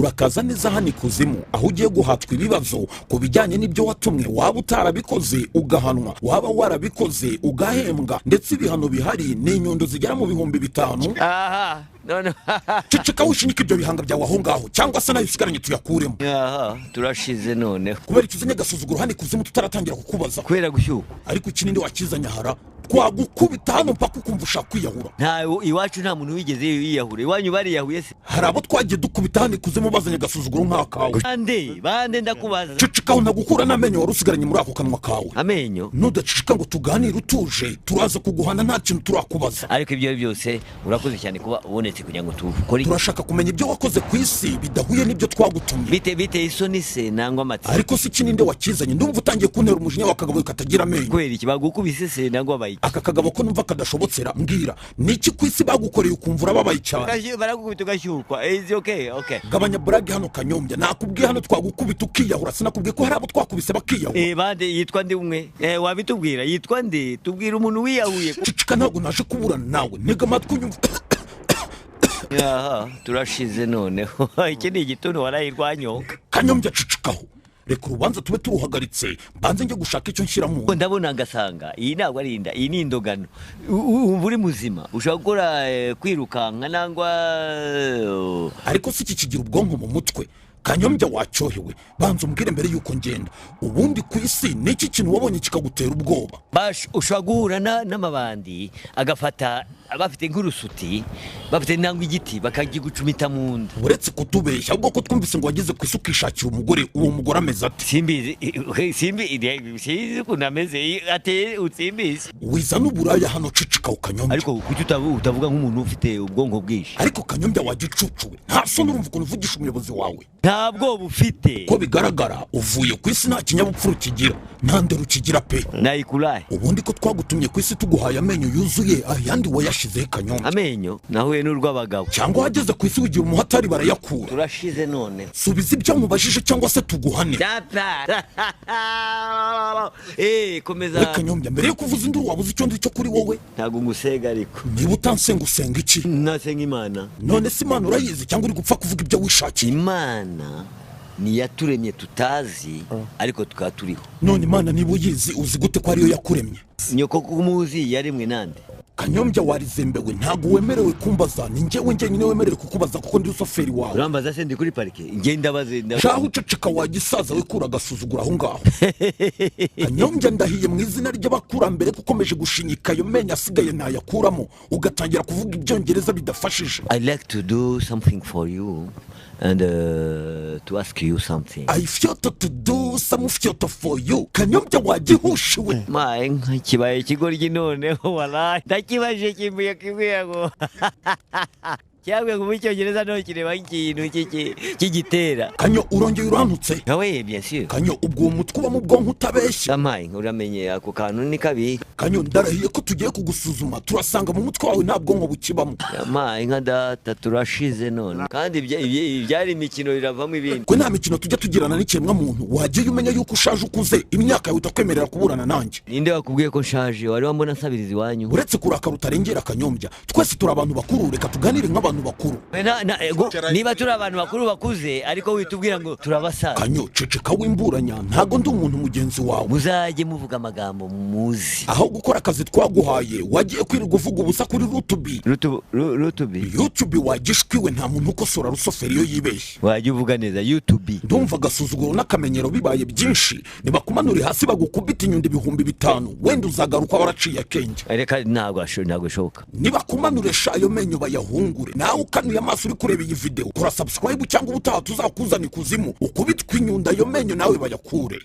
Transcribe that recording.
Urakaza neza hano ikuzimu, aho ugiye guhatwa ibibazo ku bijyanye n'ibyo watumwe. Waba utarabikoze ugahanwa, waba warabikoze ugahembwa, ndetse ibihano bihari ni inyundo zigera mu 5000. Aha none. Ceceka wishinyika ibyo bihanga byawe aho ngaho, cyangwa se nayo usigaranye tuyakuremo. Aha turashize noneho. Kubera ikizanye agasuzuguro hano ikuzimu tutaratangira kukubaza? Kubera gushyukwa. Ariko iki ninde wakizanye ahara? Twagukubita hano mpaka ukumva ushaka kwiyahura. Nta, iwacu nta muntu wigeze yiyahura. Iwanyu bariyahuye se? Hari abo twagiye dukubita hano ikuzimu bazanye agasuzuguro nk'akawe. Bande, bande, ndakubaza? Cecekaho ntagukura n'amenyo wari usigaranye muri ako kanwa kawe. Amenyo? Nudaceceka ngo tuganire utuje, turaza kuguhana nta kintu turakubaza. Ariko ibyo byose urakoze cyane kuba ubonetse kugira ngo tukore. Turashaka kumenya ibyo wakoze ku isi bidahuye n'ibyo twagutumye. Bite biteye isoni se nangwa amatsiko? Ariko si iki, ninde wakizanye? Ndumva utangiye kuntera umujinya w'akagabo katagira amenyo. Kubera iki? Bagukubise se nangwa bayi? Aka kagabo ko numva kadashobotsera, mbwira, ni iki ku isi bagukoreye ukumva urababaye cyane? Baragukubita ugashyukwa. Is okay, okay. Gabanya burage hano Kanyombya, nakubwiye hano twagukubita ukiyahura. Sinakubwiye ko hari abo twakubise bakiyahura? Eh, bande? Yitwa ndi umwe? Eh, wabitubwira? Yitwa ndi? Tubwira umuntu wiyahuye. Ceceka, ntabwo naje kuburana nawe. Ntega amatwi unyumve. Aha turashize noneho. Iki ni igituntu warayirwanyoka. Kanyombya, cecekaho, reka urubanza tube turuhagaritse, mbanze njye gushaka icyo nshyira mu nda. Ndabona ngasanga iyi ntabwo ari inda, iyi ni indogano. Wumva uri muzima, ushobora gukora kwirukanka nangwa Ariko si iki kigira ubwonko mu mutwe? Kanyombya wacyohewe, banza umbwire mbere yuko ngenda, ubundi ku isi ni iki kintu wabonye kikagutera ubwoba? Ushobora guhura n'amabandi agafata bafite nk'urusuti, bafite nangwa igiti, bakagigucumita mu nda. Uretse kutubeshya, ahubwo ko twumvise ngo wageze ku isi ukishakira umugore, uwo mugore ameze ate? Simbizi, simbi, sinzi ukuntu ameze, ateye, utsimbizi. Wiza n'uburaya hano, ceceka Kanyombya. Ariko kuki utavuga nk'umuntu ufite ubwonko bwinshi? Ariko Kanyombya wagicucuwe, nta soni? Urumva ukuntu uvugisha umuyobozi wawe? Nta bwoba ufite? Ko bigaragara uvuye ku isi nta kinyabupfura ukigira, nta ndero ukigira pe. Nayikurahe? Ubundi ko twagutumye ku isi tuguhaye amenyo yuzuye, ayandi wayashizeho Kanyombya? Amenyo nahuye n'urw'abagabo. Cyangwa wageze ku isi wigira umuhatari barayakura? Turashize none. Subiza ibyo mubajije cyangwa se tuguhane. Data, eh, komeza. We Kanyombya, mbere yo kuvuza induru wabuze icyo ndi cyo kuri wowe? Ntabwo ngusega ariko. Niba utansenga, usenga iki? Nasenga Imana. None se Imana urayizi cyangwa uri gupfa kuvuga ibyo wishakiye? Imana niyaturemye tutazi, ariko tukaba turiho. None Imana niba uyizi, uzi gute ko ariyo yakuremye? Nyoko kumuzi yaremwe nande? Kanyombya warizembewe, ntabwo wemerewe kumbaza. Ni njyewe njyenyine wemerewe kukubaza kuko ndi rusoferi wawe. Urambaza se ndi kuri parike? Njye ndabaze Shaho uceceka wagisaza we, kura agasuzuguro aho ngaho. Kanyombya, ndahiye mu izina ry'abakurambere ko ukomeje gushinyika ayo menyo asigaye nayakuramo ugatangira kuvuga ibyongereza bidafashije. I like to do something for you and to ask you something. I feel to do some fyoto for you. Kanyombya wagihushiwe. Maye nka, kibaye ikigoryi noneho, walahi. Ndakibajije kimbuye kimwe ngo cyangwa ngo mu cyongereza no kireba ikintu cy'igitera. Kanyo, urongeye urantutse. Nawe, bien sûr. Kanyo, ubwo uwo mutwe uba mu bwonko utabeshya? Amaye, uramenye ako kantu ni kabi. Kanyo, ndarahiye ko tugiye kugusuzuma turasanga mu mutwe wawe nta bwonko bukibamo. Amaye nka data, turashize none. Kandi ibyari imikino biravamo ibindi. Ko nta mikino tujya tugirana n'ikiremwa muntu. Wagiye umenya yuko ushaje, ukuze, imyaka yawe itakwemerera kuburana nanjye. Ninde wakubwiye ko nshaje? Wari wambona nsabiriza iwanyu? Uretse kurakara utarengera Kanyombya, twese turi abantu bakuru, reka tuganire nk'abantu bakuru. Ego, niba turi abantu bakuru bakuze, ariko witubwira ngo turabasaza. Kanyo, ceceka wimburanya, ntago ndi umuntu mugenzi wawe. Muzajye muvuga amagambo muzi. Aho gukora akazi twaguhaye wagiye kwirirwa uvuga ubusa kuri rutubi. Rutubi? YouTube wagishwiwe, nta muntu ukosora rusoferi iyo yibeshye. Wajya uvuga neza YouTube. Ndumva agasuzuguro n'akamenyero bibaye byinshi. Nibakumanure hasi bagukubita inyundo 5000, wenda uzagaruka waraciye akenge. Reka, ntabwo bishoboka. Nibakumanure sha, ayo menyo bayahungure. Nawe ukanuye amaso uri kureba iyi video, kora subscribe cyangwa ubutaha tuzakuzana ikuzimu ukubitwa inyundo, ayo menyo nawe bayakure.